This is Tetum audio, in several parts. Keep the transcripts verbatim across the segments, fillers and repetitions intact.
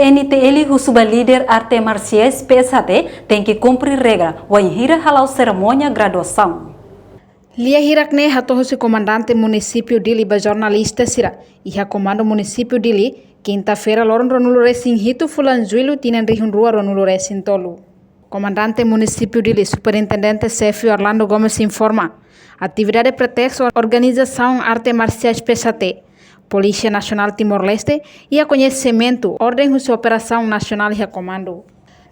N T L husu ba líder arte marsiais P S H T tenke kumpre regra wainhira hala'o serimónia graduasaun. Lia hirak ne'e hato'o husi komandante munisípiu Dili ba jornalista sira iha Komandu Munisípiu Dili, kinta-feira loron ruanulu-resin-hitu fulan Jullu tinan rihun rua ruanulu-resin-tolu. Komandante Munisípiu Dili, Superintendente Xefe Orlando Gomes informa, atividade pretestu organizasaun arte marsiais P S H T, Polísia Nasionál Timor-Leste, iha koñesimentu orden husi operasaun nasionál iha komandu.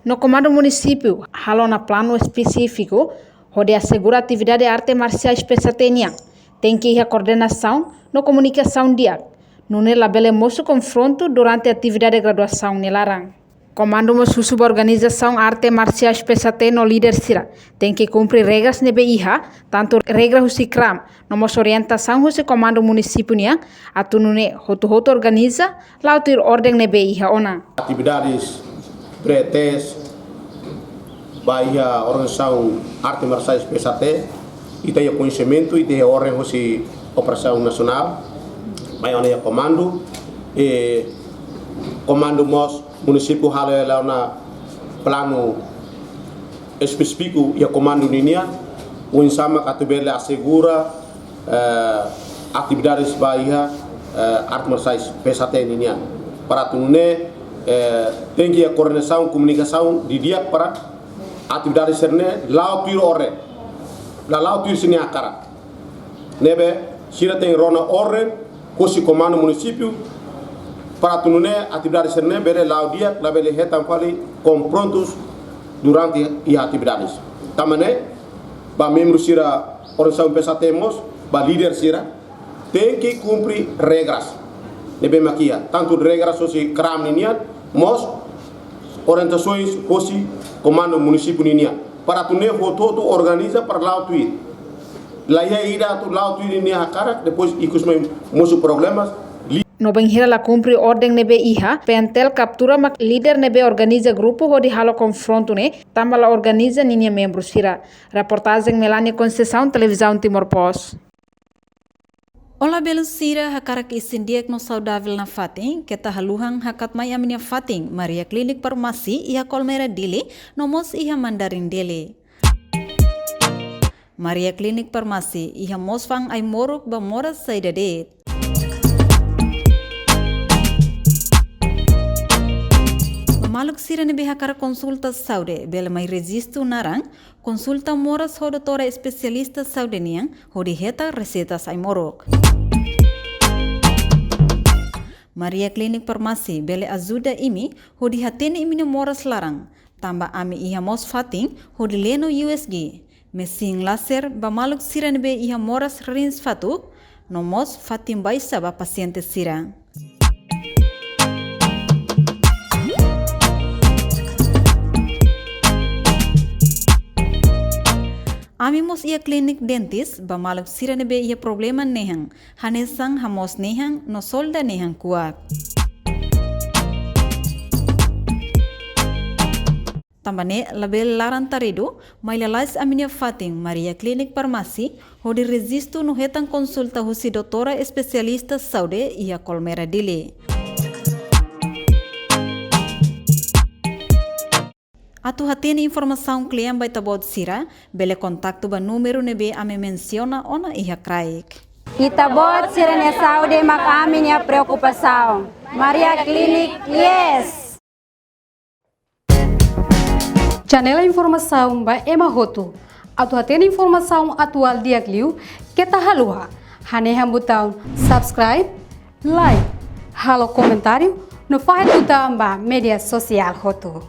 No komandu munisípiu halo ona planu espesífiku hodi asegura atividade arte marsiais P S H T nian tenke iha koordenasaun no komunikasaun di'ak, nune'e labele mosu konfrontu durante atividade graduasaun nia laran. Komandu mós husu ba organizasaun arte marsiais P S H T no líder sira tenke kumpre regras ne'ebé iha, tantu regra husi kram, no mós orientasaun husi komandu munisípiu nian, atu nune'e hotu-hotu organiza la'o tuir orden ne'ebé iha ona. Atividades pretestu ba iha organizasaun arte marsiais P S H T, ita iha koñesimentu, ita iha orden husi operasaun nasionál, mai ona iha komandu, e komandu mós munisípiu halo hela ona planu espesífiku iha komandu ninian, oinsá mak atu bele asegura, eh, atividades ba iha, eh, arte marsiais P S H T ninian. Para atu nune'e, eh, tenke iha koordenasaun, komunikasaun didi'ak para atividades sira-ne'e la'o tuir orden, la la'o tuir sira-nia hakarak. Ne'ebé sira tenke rona orden husi komandu munisípiu para atu nune'e atividades sira-ne'e bele la'o di'ak, labele hetan fali konfrontus durante iha atividades. Tanba ne'e, ba membru sira organizasaun P S H T mós, ba líder sira, tenke kumpre regras ne'ebé mak iha, tantu regras husi kram ninian, mós orientasoens husi komandu munisípiu ninian. Para atu nune'e hotu-hotu organiza para la'o tuir. La iha ida atu la'o tuir nia hakarak, depois ikus mai mosu problemas. Li- No bainhira la kumpre orden ne'ebé iha, P N T L kaptura mak líder ne'ebé organiza grupu hodi halo konfrontu ne'e, tanba la organiza ninia membru sira. Reportajen Melania Conceição, Televizaun Timor Post. Olá belun sira, hakarak isin di'ak no saudavel nafatin, keta haluha hakat mai ami-nia fatin, Maria Klinik Farmasi, iha Kolmera Dili, no mós iha Mandarin Dili. Maria Klinik Farmasi, iha mós fa'an ai-moruk ba moras saida de'it. Ba maluk sira ne'ebé hakarak konsulta saúde, bele mai rejistu naran, konsulta moras ho doutora espesialista saúde nian, hodi hetan reseitas ai-moruk. Maria Klinik Farmasi bele ajuda imi hodi hatene imi-nia moras laran, tanba ami iha mós fatin hodi leno U S G, mesin laser ba maluk sira ne'ebé iha moras rins fatuk, no mós fatin baixa ba pasiente sira. Ami mós iha klinik dentis ba maluk sira ne'ebé iha problema nehan, hanesan hamoos nehan no solda nehan kuak. Tanba ne'e labele laran taridu, mai lalais ami-nia fatin Maria Klinik Farmasi, hodi rejistu no hetan konsulta husi doutora espesialista saúde iha Kolmera Dili. Atu hatene informasaun kle'an ba ita-boot sira, bele kontaktu ba númeru ne'ebé ami mensiona ona iha kraik. Ita-boot sira-nia saúde mak ami-nia preokupasaun. Maria Klinik, yes! Janela informasaun ba ema hotu. Atu hatene informasaun atuál di'ak liu, keta haluha hanehan butaun subscribe, like, halo komentáriu, no fahe tutan ba média sosiál hotu.